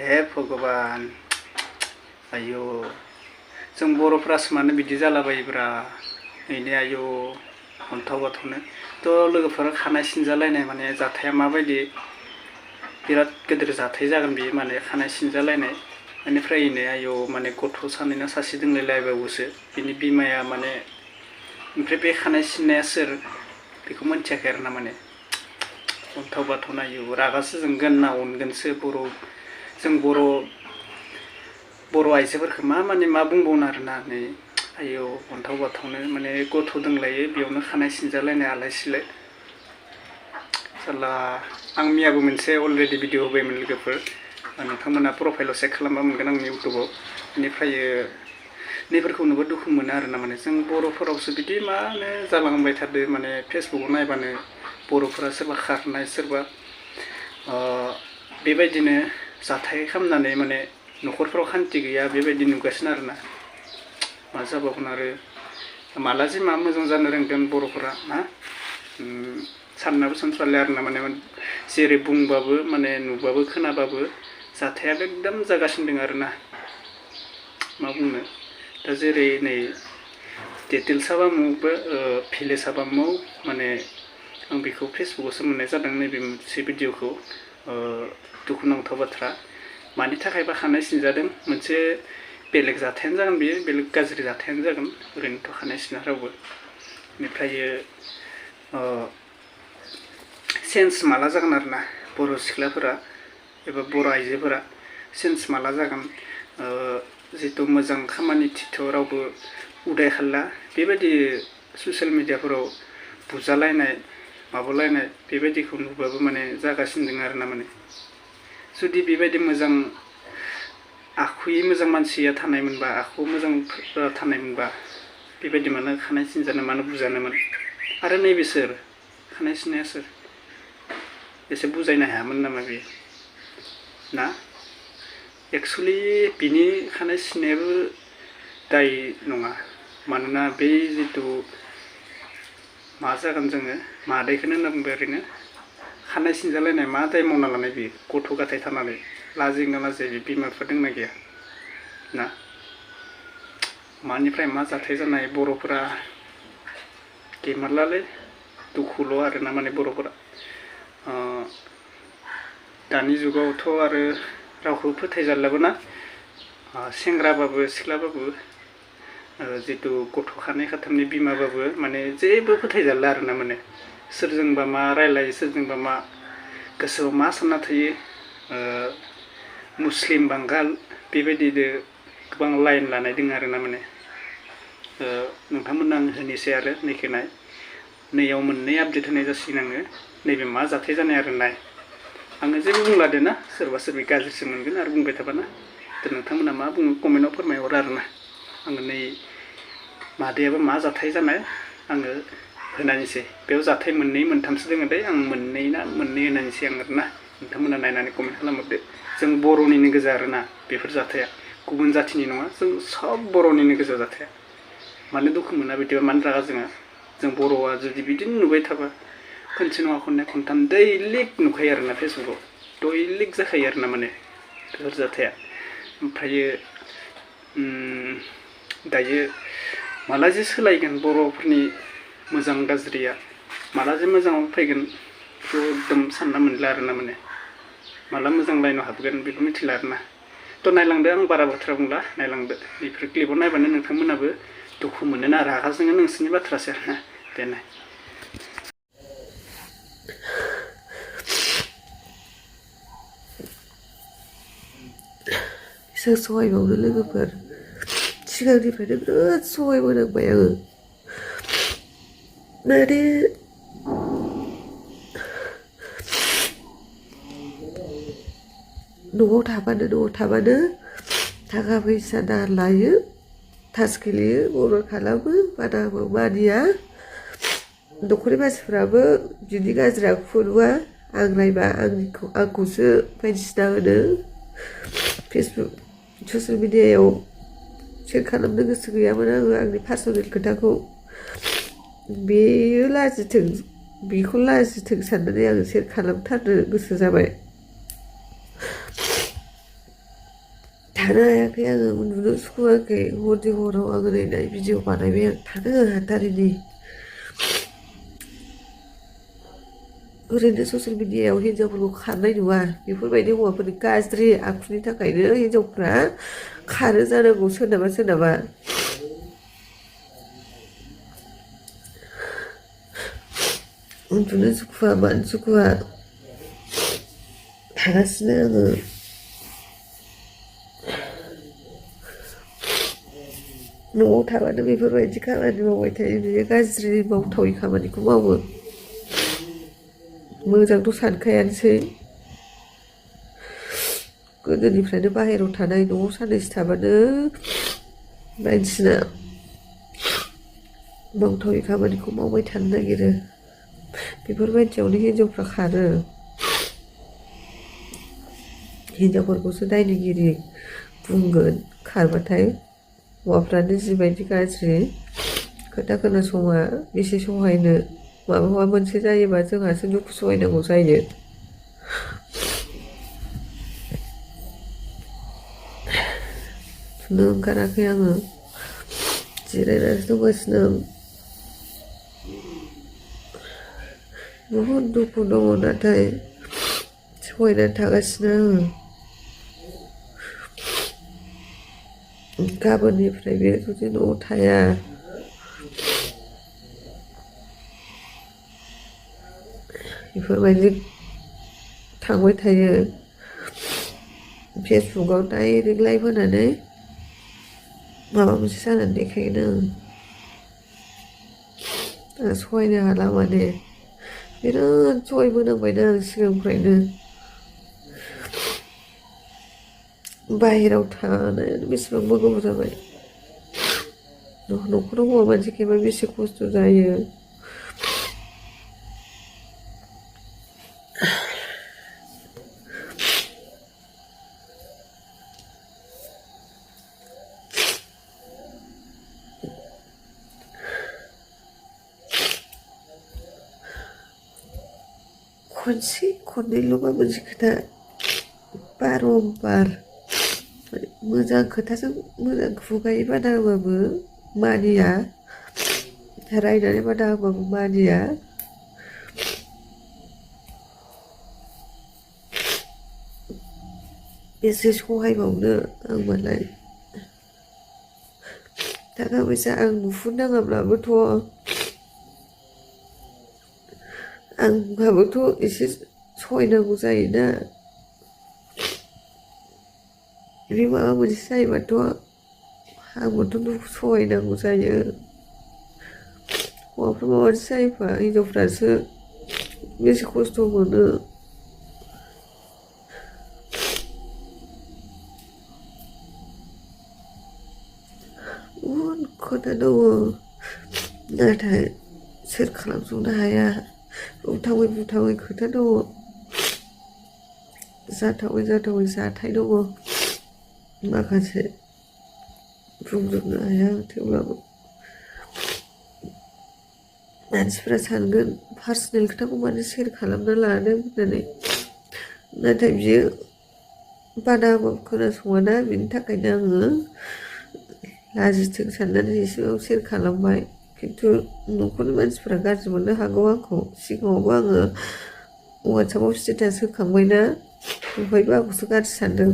हे भगवान आयु जों बर'फ्रासो मानो बिदि जालाबायोब्रा इनि आयु अन्थाव बाथावनो थ' लोगोफोरा खानाय सिनजालायनाय माने जाथाया माबायदि बिराद गिदिर जाथाय जागोन बियो माने खानाय सिनजालायनाय बेनिफ्राय इनो आयु माने गथ' सानैना सासे दोंलायलायबावोसो बिनि बिमाया माने ओमफ्राय बे खानाय सिननाया सोर बेखौ मिन्थियाखै आरो ना माने अन्थाव बाथाव नायो रागासो जोंगोन ना अनगोनसो जों बर' आइजोफोरखौ मा बुंबावनो आरोना नै आयौ अन्थाव बाथावनो माने गथ' दोंलायो बेयावनो खानाय सिनजालायनाय आलाय सिलाय साला आं मैयाबो मोनसे अलरेडि भिडिअ होबायमोन लोगोफोर नोंथांमोना प्रफाइलाव चेक खालामबा मोनगोन आंनि इउटुबाव बेनिफ्राय नैफोरखौ नुबा दुखु मोनो आरोना माने जों बर'फोरावसो बिदि मानो जालांबाय थादो माने फेसबुकाव नायबानो बर'फोरा सोरबा खारनाय सोरबा बेबायदिनो जाथाय खालामनानै माने न'खरफोराव खान्थि गैया बेबायदि नुगासिनो आरोना मा जाबावगोन आरो माला जे मा मोजां जानो रोंगोन बर'फोरा ना साननाबो सानस्राले आरोना माने जेरै बुंबाबो माने नुबाबो खोनाबाबो जाथाया एकदम जागासिनो दं आरोना मा बुंनो दा जेरै नै डेटेल साबामुबो भिलेज साबामु माने आं बेखौ फेसबुकावसो मोननाय जादों नैबे मोनसे भिडिअखौ दुखुनांथाव बाथ्रा मानि थाखायबा खानाय सिनजादों मोनसे बेलेग जाथायानो जागोन बियो बेलेग गाज्रि जाथायानो जागोन ओरैनोथ' खानाय सिना रावबो बेनिफ्राय सेन्स माला जागोन आरोना बर' सिख्लाफोरा एबा बर' आइजोफोरा सेन्स माला जागोन जितु मोजां खामानि थिथ' रावबो उदाय खाला बेबायदि ससियेल मिडियाफोराव बुजालायनाय माबालायनाय बेबायदिखौ नुबाबो माने जागासिनो दङ आरोना माने जुदि बेबायदि मोजां आखुयै मोजां मानसिया थानायमोनबा आखु मोजां थानायमोनबा बेबायदि मानो खानाय सिनजानो मानो बुजानोमोन आरो नैबे सोर खानाय सिननाया सोर एसे बुजायनो हायामोन नामा बे ना एक्सुवेलि बिनि खानाय सिननायाबो दाय नङा मानोना बे जितु मा जागोन जोङो मादैखौनो होनना बुंबाय ओरैनो खानाय सिनजालायनाय मा दाय मावना लानाय बियो गथ' गथाय थानानै लाजिना लाजिया बिमा बिफा दंना गैया ना मानिफ्राय मा जाथाय जानाय बर'फोरा गेमारलालै दुखुल' आरोना माने बर'फोरा दानि जुगावथ' आरो रावखौबो फोथायजालाबो ना सेंग्राबाबो सिख्लाबाबो जितु गथ' खानै खाथामनि बिमाबाबो माने जेबो फोथायजाला आरोना माने सोरजोंबा मा रायलायो सोरजोंबा मा गोसोआव मा सानना थायो मुस्लिम बांगाल बेबायदिनो गोबां लाइन लानाय दङ आरोना माने नोंथांमोननो आं होनोसै आरो नैखौ नाय नैयाव मोननै आपडेट होनाय जासिगोन आङो नैबे मा जाथाय जानाय आरो नाय आङो जेबो बुंलादो ना सोरबा सोरबि गाज्रिसो मोनगोन आरो बुंबाय थाबाना दा नोंथांमोना मा बुङो कमेन्टआव फोरमायहर आरोना आङो नै मादैयाबो मा जाथाय जानाय आङो होनानैसै बेयाव जाथाय मोननै मोनथामसो दङ दै आं मोननै होनानैसै आं आरोना नोंथांमोना नायनानै कमेन्ट खालामहरदो जों बर'निनो गोजा आरोना बेफोर जाथाया गुबुन जाथिनि नङा जों सब बर'निनो गोजा जाथाया मानो दुखु मोना बिदिबा मानो रागा जोङा जों बर'आ जुदि बिदिनो नुबाय थाबा खनसे नङा खननै खनथाम दैलिक नुखायो आरोना फेसबुकाव दैलिक जाखायो आरोना माने बेफोर जाथाया ओमफ्रायो दायो माला जे सोलायगोन बर'फोरनि मोजां गाज्रिया माला जे मोजाङाव फैगोन बेखौ एकदम सानना मोनला आरोना माने माला मोजां लाइनाव हाबगोन बेखौ मिथिला आरोना थ' नायलांदो आं बारा बाथ्रा बुंला नायलांदो बेफोर क्लिपाव नायबानो नोंथांमोनाबो दुखु मोनोना रागा जोङो नोंसोरनि बाथ्रासो आरोना दे नाय सोर सहायबावनो लोगोफोर सिगांनिफ्रायनो बिराद सहायबोनांबाय आङो माने न'आव थाबानो थाखा फैसा दाहार लायो थास गेलेयो मदद खालामो मानिया न'खरनि मानसिफ्राबो बिदि गाज्रि आखु नुवा आं नायबा आंखौसो बायदिसिना होनो फेसबुक ससियेल मिडियायाव शेयार खालामनो गोसो गैयामोन आङो आंनि पार्सनेल खोथाखौ बेखौ लाजिथों साननानै आङो शेयार खालामथारनो गोसो जाबाय थानो हायाखै आङो उन्दुनो सुखुवाखै हरनि हराव आङो नै भिडिअ बानायबाय आं थानो हाथारैनि ओरैनो ससियेल मिडियायाव हिन्जावफोरखौ खारनाय नुवा बेफोरबायदि हौवाफोरनि गाज्रि आखुनि थाखायनो हिन्जावफ्रा खारो जानांगौ सोरनाबा सोरनाबा उन्दुनो सुखुवा मानो सुखुवा थागासिनो आङो न'आव थाबानो बेफोरबायदि खामानि मावबाय थायो बियो गाज्रि मावथावै खामानिखौ मावो मोजांथ' सानखायानोसै गोदोनिफ्रायनो बाहेरायाव थानाय न'आव साननैसो थाबानो बायदिसिना मावथावै खामानिखौ मावबाय थानो नागिरो बेफोरबायदियावनो हिन्जावफ्रा खारो हिन्जावफोरखौसो दायनिगिरि बुंगोन खारबाथाय हौवाफ्रानो जिबायदि गाज्रि खोथा खोनासङा बेसे सहायनो माबा मोनसे जायोबा जोंहासो दुखु सहायनांगौ जायो उन्दुनो ओंखाराखै आङो जिरायनानैसो दंगासिनो बहुद दुखु दङ नाथाय सहायनानै थागासिनो आङो गाबोननिफ्राय बे जुदि न'आव थाया बेफोरबायदि थांबाय थायो फेसबुकआव डाइरेक्ट लाइभ होनानै माबा मोनसे जानानै देखायगोन आं सहायनो हाला माने बिराद सहायबोनांबायना आं सिगांनिफ्रायनो बाहेरायाव थानानै बेसेबांबा गोबाव जाबाय न'खराव हौवा मानसि गैयाबा बेसे खस्थ' जायो खनसे खननैल'बा मोनसे खोथा बारम्बार मोजां खोथाजों मोजां खुगायै बादा होबाबो मानिया रायनानै बादा होबाबो मानिया बेसे सहायबावनो आं मालाय थाखा फैसा आं नुहुरनाङाब्लाबोथ' आंहाबोथ' एसे सहायनांगौ जायोना बे माबा मोनसे जायोबाथ' आंबोथ' दुखु सहायनांगौ जायो हौवाफ्रा माबा मोनसे जायोबा हिन्जावफ्रासो बेसे खस्थ' मोनो बहुद खोथा दङ नाथाय सोर खालामजोबनो हाया बुंथावै बुंथावै खोथा दङ जाथावै जाथावै जाथाय दङ माखासे बुंजोबनो हाया थेवब्लाबो मानसिफ्रा सानगोन पार्सनेल खोथाखौ मानो सेयार खालामना लादों होननानै नाथाय बियो बादा होबाबो खोनासङाना बिनि थाखायनो आङो लाजिथों साननानै एसेबाबो सेयार खालामबाय खिन्थु न'खरनि मानसिफ्रा गाज्रि मोननो हागौ आंखौ सिगाङावबो आङो वाट्सएपआव स्टेटास होखांबायना ओमफ्रायबो आंखौसो गाज्रि सानदों